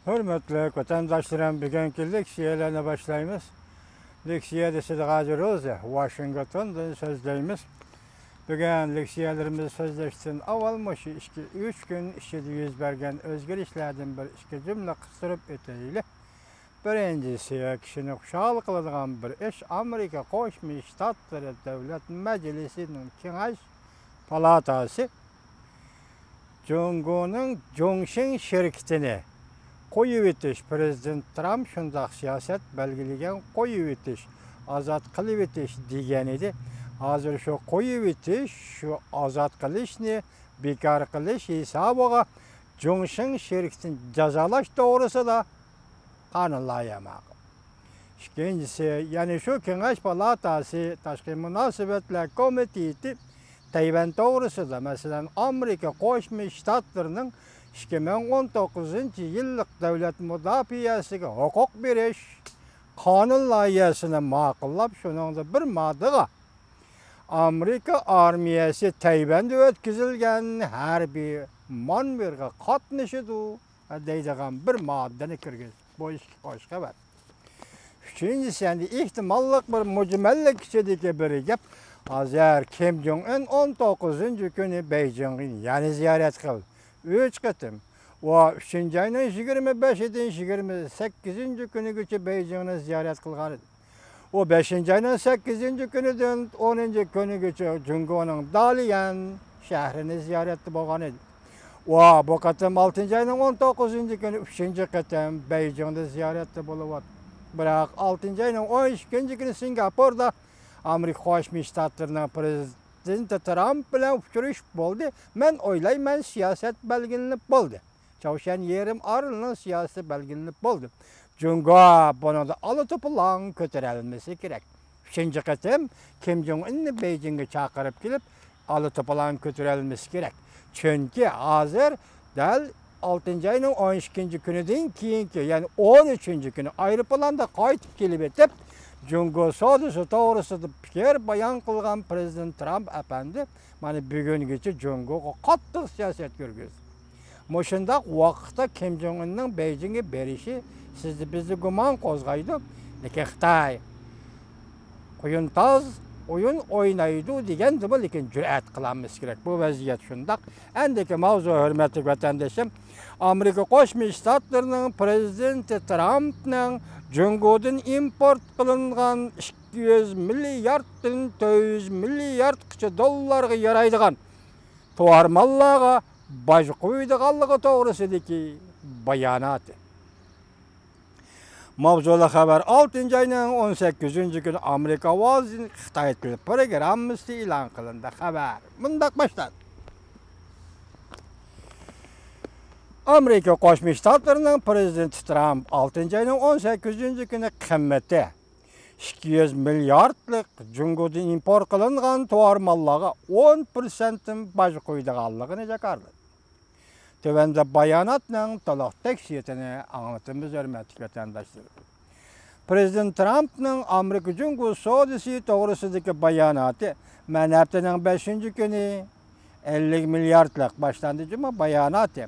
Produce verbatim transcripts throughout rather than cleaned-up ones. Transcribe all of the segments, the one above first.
ھۆرمەتلىك ۋەتەنداشلىرىم، بۈگۈنكى لېكسىيەلەرنى باشلايمىز. لېكسىيە دېسە ھازىر ئۆزى ۋاشىنگتوندىن سۆزلەيمىز. بۈگۈن لېكسىيەلىرىمىزنى سۆزلەشتىن ئاۋۋال مۇشۇ ئىككى، ئۈچ كۈن ئىچىدە يۈز بەرگەن ئۆزگىرىشلەردىن بىر ئىككى جۈملە قىستۇرۇپ ئۆتەيلى. بىرىنچىسى، كىشىنى خۇشال قىلىدىغان بىر ئىش، ئامېرىكا قوشما شتاتلىرى دۆلەت مەجلىسىنىڭ كېڭەش پالاتاسى جۇڭگونىڭ جۇڭشىڭ شىركىتىنى قويۇۋېتىش، پىرېزىدېنت ترامپ شۇنداق سىياسەت بەلگىلىگەن، قويۇۋېتىش، ئازاد قىلىۋېتىش دېگەن ئىدى. ھازىر شۇ قويۇۋېتىش، شۇ ئازاد قىلىشنى بىكار قىلىش ھېسابىغا جۇڭشىڭ شىركىتىنى جازالاش توغرىسىدا قانۇن لايىھە ماقۇل. ئىككىنچىسى، يەنە شۇ كېڭەش پالاتاسى تاشقى مۇناسىۋەتلەر كومىتېتى تەيۋەن توغرىسىدا، مەسىلەن، ئامېرىكا قوشما شتاتلىرىنىڭ ئىككى مىڭ ئون توققۇزىنچى يىللىق دۆلەت مۇداپىئەسىگە ھوقۇق بېرىش قانۇن لايىھەسىنى ماقۇللاپ، شۇنىڭدا بىر ماددىغا ئامېرىكا ئارمىيەسى تەيۋەندە ئۆتكۈزۈلگەن ھەربىي مانېۋىرغا قاتنىشىدۇ دەيدىغان بىر ماددىنى كىرگۈزدى. بۇ ئىككى خوش خەۋەر. ئۈچىنچىسى، ئەمدى ئېھتىماللىق بىر مۇجمەللىك ئىچىدىكى بىر گەپ. ھازىر كىم جوڭ ئۇن ئون توققۇزىنچى كۈنى بېيجىڭغا يەنە زىيارەت قىلدى. ئۈچ قېتىم. ئۇ ئۈچىنچى ئاينىڭ يىگىرمە بەشىدىن يىگىرمە سەككىزىنچى كۈنىگىچە بېيجىڭنى زىيارەت قىلغان ئىدى. ئۇ بەشىنچى ئاينىڭ سەككىزىنچى كۈنىدىن ئونىنچى كۈنىگىچە جۇڭگونىڭ داليەن شەھىرىنى زىيارەتتە بولغان ئىدى. ئۇ بۇ قېتىم ئالتىنچى ئاينىڭ ئون توققۇزىنچى كۈنى ئۈچىنچى قېتىم بېيجىڭدا زىيارەتتە بولۇۋاتىدۇ. بىراق ئالتىنچى ئاينىڭ ئون ئىككىنچى كۈنى سىنگاپوردا ئامېرىكا قوشما شتاتلىرىنىڭ پىرېزىدېنتى ترامپ بىلەن ئۇچرىشىپ بولدى. مەن ئويلايمەن، سىياسەت بەلگىلىنىپ بولدى. چاۋشيەن يېرىم ئارىلىنىڭ سىياسىتى بەلگىلىنىپ بولدى. جۇڭگو بۇنىڭدا ئالا توپىلاڭ كۆتۈرەلمىسى كېرەك. ئۈچىنچى قېتىم كىم جوڭ ئۇننى بېيجىڭغا چاقىرىپ كېلىپ، ئالا توپىلاڭ كۆتۈرەلمىسى كېرەك. چۈنكى ھازىر دەل ئالتىنچى ئاينىڭ ئون ئىككىنچى كۈنىدىن كېيىنكى، يەنى ئون ئۈچىنچى كۈنى ئايروپىلاندا قايتىپ كېلىۋېتىپ، جۇڭگو سودىسى توغرىسىدا پىكىر بايان قىلغان پىرېزىدېنت ترامپ ئەپەندى مانا بۈگۈنگىچە جۇڭگوغا قاتتىق سىياسەت يۈرگۈزدى. مۇشۇنداق ۋاقىتتا كىم جوڭ ئۇننىڭ بېيجىڭغا بېرىشى سىزدە بىزدە گۇمان قوزغايدۇ. لېكىن خىتاي قۇيۇن تاز ئويۇن ئوينايدۇ دېگەندىمۇ، لېكىن جۈرئەت قىلالمىسا كېرەك. بۇ ۋەزىيەت شۇنداق. ئەندىكى ماۋزۇ، ھۆرمەتلىك ۋەتەندىشىم، ئامېرىكا قوشما شتاتلىرىنىڭ پىرېزىدېنتى ترامپنىڭ جۇڭگودىن ئىمپورت قىلىنغان ئىككى يۈز مىلياردتىن تۆت يۈز مىلياردقىچە دوللارغا يارايدىغان تاۋار ماللارغا باج قويىدىغانلىقى توغرىسىدىكى باياناتى. ماۋزۇلۇق خەۋەر ئالتىنچى ئاينىڭ ئون سەككىزىنچى كۈنى ئامېرىكا ئاۋازى خىتاي تىل پروگراممىسىدا ئېلان قىلىندى. خەۋەر مۇنداق باشلاندى. ئامېرىكا قوشما شتاتلىرىنىڭ پىرېزىدېنتى ترامپ ئالتىنچى ئاينىڭ ئون سەككىزىنچى كۈنى قىممىتى ئىككى يۈز مىلياردلىق جۇڭگودىن ئىمپورت قىلىنغان تاۋار ماللارغا ئون پىرسەنتتىن باج قويىدىغانلىقىنى جاكارلىدى. تۆۋەندە باياناتنىڭ تولۇق تەپسىلىيىتىنى ئاڭلىتىمىز، ھۆرمەتلىك ۋەتەنداشلىرىم. پىرېزىدېنت ترامپنىڭ ئامېرىكا جۇڭگو سودىسى توغرىسىدىكى باياناتى. مەن ھەپتىنىڭ بەشىنچى كۈنى ئەللىك مىلياردلىق باشلاندى جۇمۇ باياناتى.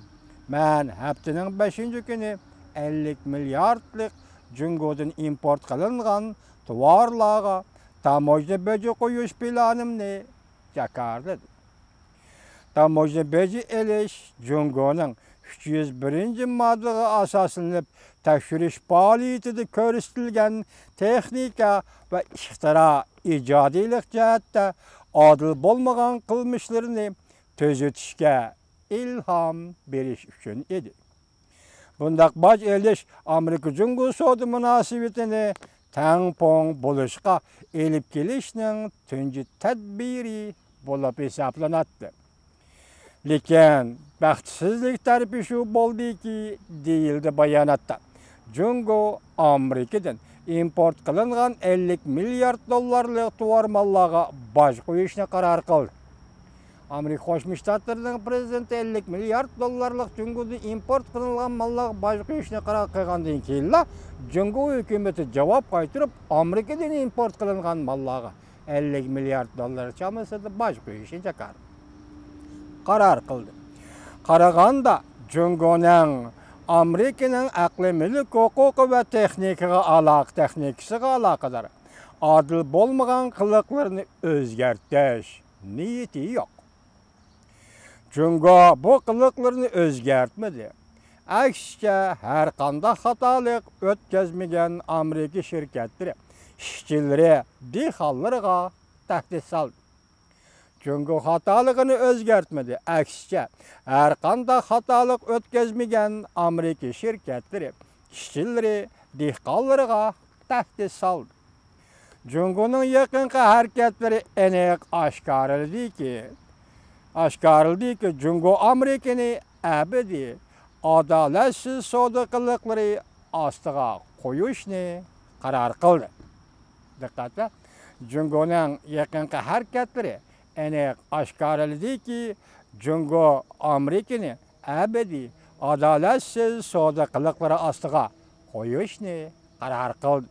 مەن ھەپتىنىڭ بەشىنچى كۈنى ئەللىك مىلياردلىق جۇڭگودىن ئىمپورت قىلىنغان تاۋارلارغا تاموژنا بېجى قويۇش پىلانىمنى جاكارلىدىم. تاموژنا بېجى ئېلىش جۇڭگونىڭ ئۈچ يۈز بىرىنچى ماددىغا ئاساسلىنىپ تەكشۈرۈش پائالىيىتىدە كۆرسىتىلگەن تېخنىكا ۋە ئىختىرا، ئىجادىيلىق جەھەتتە ئادىل بولمىغان قىلمىشلىرىنى تۈزىتىشكە ئىلھام بېرىش ئۈچۈن ئىدى. بۇنداق باج ئېلىش ئامېرىكا جۇڭگو سودا مۇناسىۋىتىنى تەڭپۇڭ بولۇشقا ئېلىپ كېلىشنىڭ تۇنجى تەدبىرى بولۇپ ھېسابلىناتتى. لېكىن بەختسىزلىك تەرىپى شۇ بولدىكى، دېيىلدى باياناتتا، جۇڭگو ئامېرىكىدىن ئىمپورت قىلىنغان ئەللىك مىليارد دوللارلىق تاۋار ماللارغا باج قويۇشنى قارار قىلدى. ئامېرىكا قوشما شتاتلىرىنىڭ پىرېزىدېنتى ئەللىك مىليارد دوللارلىق جۇڭگودىن ئىمپورت قىلىنغان ماللارغا باج قويۇشنى قارار قىلغاندىن كېيىنلا، جۇڭگو ھۆكۈمىتى جاۋاب قايتۇرۇپ، ئامېرىكىدىن ئىمپورت قىلىنغان ماللارغا ئەللىك مىليارد دوللار چامىسىدا باج قويۇشنى جاكار قارار قىلدى. قارىغاندا، جۇڭگونىڭ ئامېرىكىنىڭ ئەقلىي مۈلۈك ھوقۇقى ۋە تېخنىكىغا ئالاقە، تېخنىكىسىغا ئالاقىدار ئادىل بولمىغان قىلىقلىرىنى ئۆزگەرتىش نىيىتى يوق. جۇڭگو بۇ قىلىقلىرىنى ئۆزگەرتمىدى. ئەكسىچە، ھەرقانداق خاتالىق ئۆتكەزمىگەن ئامېرىكا شىركەتلىرى ئىشچىلىرى، دېھقانلىرىغا تەھدىت سالدى. جۇڭگو خاتالىقىنى ئۆزگەرتمىدى. ئەكسىچە، ھەرقانداق خاتالىق ئۆتكەزمىگەن ئامېرىكا شىركەتلىرى ئىشچىلىرى، دېھقانلىرىغا تەھدىت سالدى. جۇڭگونىڭ يېقىنقى ھەرىكەتلىرى ئېنىق ئاشكارىلىدىكى، ئاشكارىلىدىكى، جۇڭگو ئامېرىكىنى ئەبەدىي ئادالەتسىز سودا قىلىقلىرى ئاستىغا قويۇشنى قارار قىلدى. دىققەت! جۇڭگونىڭ يېقىنقى ھەرىكەتلىرى ئېنىق ئاشكارىلىدىكى، جۇڭگو ئامېرىكىنى ئەبەدىي ئادالەتسىز سودا قىلىقلىرى ئاستىغا قويۇشنى قارار قىلدى.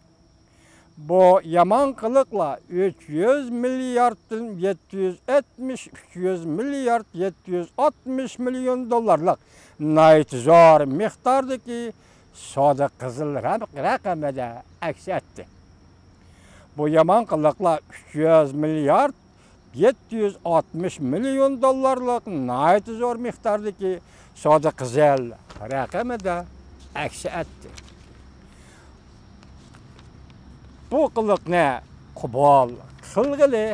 بۇ يامان قىلىقلار ئۈچ يۈز مىلياردتىن يەتتە يۈز ئاتمىش، ئۈچ يۈز مىليارد يەتتە يۈز ئاتمىش مىليون دوللارلىق ناھايىتى زور مىقداردىكى سودا قىزىل رەم-، رەقىمىدە ئەكس ئەتتى. بۇ يامان قىلىقلار ئۈچ يۈز مىليارد يەتتە يۈز ئاتمىش مىليون دوللارلىق ناھايىتى زور مىقداردىكى سودا قىزىل رەقىمىدە ئەكس ئەتتى. بۇ قىلىقنى قوبۇل قىلغىلى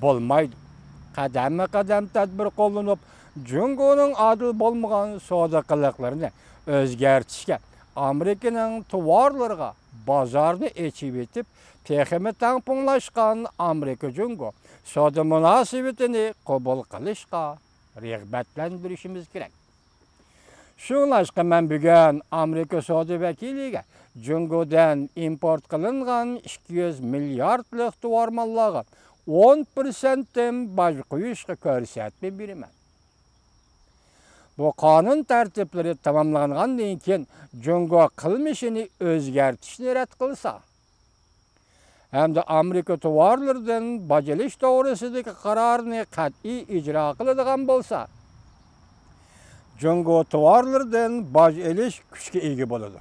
بولمايدۇ. قەدەممۇ قەدەم تەدبىر قوللىنىپ، جۇڭگونىڭ ئادىل بولمىغان سودا قىلىقلىرىنى ئۆزگەرتىشكە، ئامېرىكىنىڭ تاۋارلىرىغا بازارنى ئېچىۋېتىپ، تېخىمۇ تەڭپۇڭلاشقان ئامېرىكا جۇڭگو سودا مۇناسىۋىتىنى قوبۇل قىلىشقا رىغبەتلەندۈرۈشىمىز كېرەك. شۇڭلاشقا مەن بۈگۈن ئامېرىكا سودا ۋەكىلىگە جۇڭگودىن ئىمپورت قىلىنغان ئىككى يۈز مىلياردلىق تاۋار ماللارغا ئون پىرسەنتتىن باج قويۇشقا كۆرسەتمە بېرىمەن. بۇ قانۇن تەرتىپلىرى تاماملانغاندىن كېيىن، جۇڭگو قىلمىشىنى ئۆزگەرتىشنى رەت قىلسا، ھەمدە ئامېرىكا تاۋارلىرىدىن باج ئېلىش توغرىسىدىكى قارارنى قەتئىي ئىجرا قىلىدىغان بولسا، جۇڭگو تاۋارلىرىدىن باج ئېلىش كۈچكە ئىگە بولىدۇ.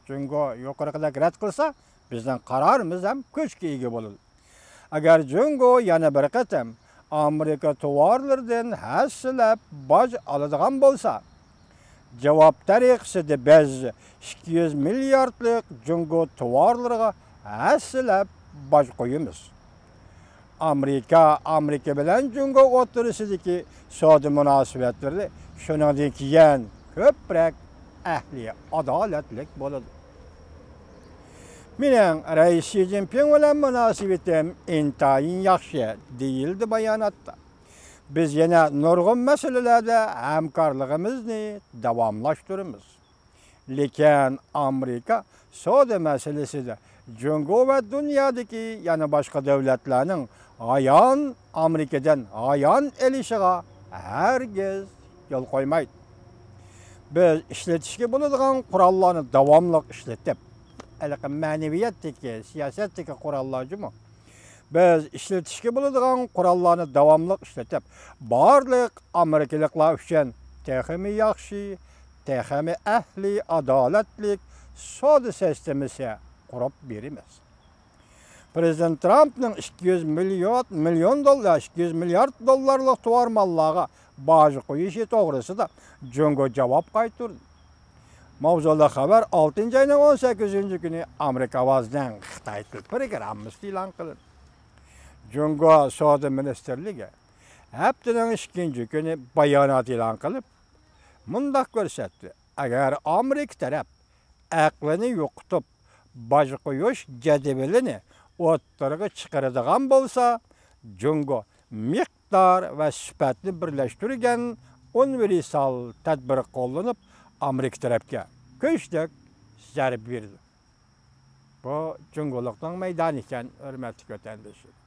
جۇڭگو يۇقىرىقىدەك رەت قىلسا، بىزنىڭ قارارىمىز ھەم كۈچكە ئىگە بولىدۇ. ئەگەر جۇڭگو يەنە بىر قېتىم ئامېرىكا تاۋارلىرىدىن ھەسسىلەپ باج ئالىدىغان بولسا، جاۋاب تەرىقىسىدە بىز ئىككى يۈز مىلياردلىق جۇڭگو تاۋارلىرىغا ھەسسىلەپ باج قويىمىز. ئامېرىكا، ئامېرىكا بىلەن جۇڭگو ئوتتۇرىسىدىكى سودا مۇناسىۋەتلىرى شۇنىڭدىن كېيىن كۆپرەك ئەھلى ئادالەتلىك بولىدۇ. مېنىڭ رەئىس شى جىنپىڭ بىلەن مۇناسىۋىتىم ئىنتايىن ياخشى، دېيىلدى باياناتتا. بىز يەنە نۇرغۇن مەسىلىلەردە ھەمكارلىقىمىزنى داۋاملاشتۇرىمىز. لېكىن ئامېرىكا سودا مەسىلىسىدە جۇڭگو ۋە دۇنيادىكى يەنە باشقا دۆلەتلەرنىڭ ھايان، ئامېرىكىدىن ھايان ئېلىشىغا ھەرگىز يول قويمايدۇ. بىز ئىشلىتىشكە بولىدىغان قوراللارنى داۋاملىق ئىشلىتىپ، ھېلىقى مەنىۋىيەتتىكى، سىياسەتتىكى قوراللار جۇمۇ. بىز ئىشلىتىشكە بولىدىغان قوراللارنى داۋاملىق ئىشلىتىپ، بارلىق ئامېرىكىلىقلار ئۈچۈن تېخىمۇ ياخشى، تېخىمۇ ئەھلى ئادالەتلىك سودا سىستېمىسى قۇرۇپ بېرىمىز. پىرېزىدېنت ترامپنىڭ ئىككى يۈز مىليارد، مىليون دوللار، ئىككى يۈز مىليارد دوللارلىق تاۋار ماللارغا باج قويۇشى توغرىسىدا جۇڭگو جاۋاب قايتۇردى. ماۋزۇلۇق خەۋەر ئالتىنچى ئاينىڭ ئون سەككىزىنچى كۈنى ئامېرىكا ئاۋازىنىڭ خىتاي تىل پروگراممىسىدا ئېلان قىلىندى. جۇڭگو سودا مىنىستىرلىكى ھەپتىنىڭ ئىككىنچى كۈنى بايانات ئېلان قىلىپ، مۇنداق كۆرسەتتى: ئەگەر ئامېرىكا تەرەپ ئەقلىنى يوقىتىپ، باج قويۇش جەدۋىلىنى ئوتتۇرىغا چىقىرىدىغان بولسا، جۇڭگو مىقدار ۋە سۈپەتنى بىرلەشتۈرگەن ئۇنىۋېرسال تەدبىر قوللىنىپ، ئامېرىكا تەرەپكە كۈچلۈك زەربە بېرىدۇ. بۇ جۇڭگولۇقنىڭ مەيدانى ئىكەن، ھۆرمەتلىك ۋەتەندىشىم.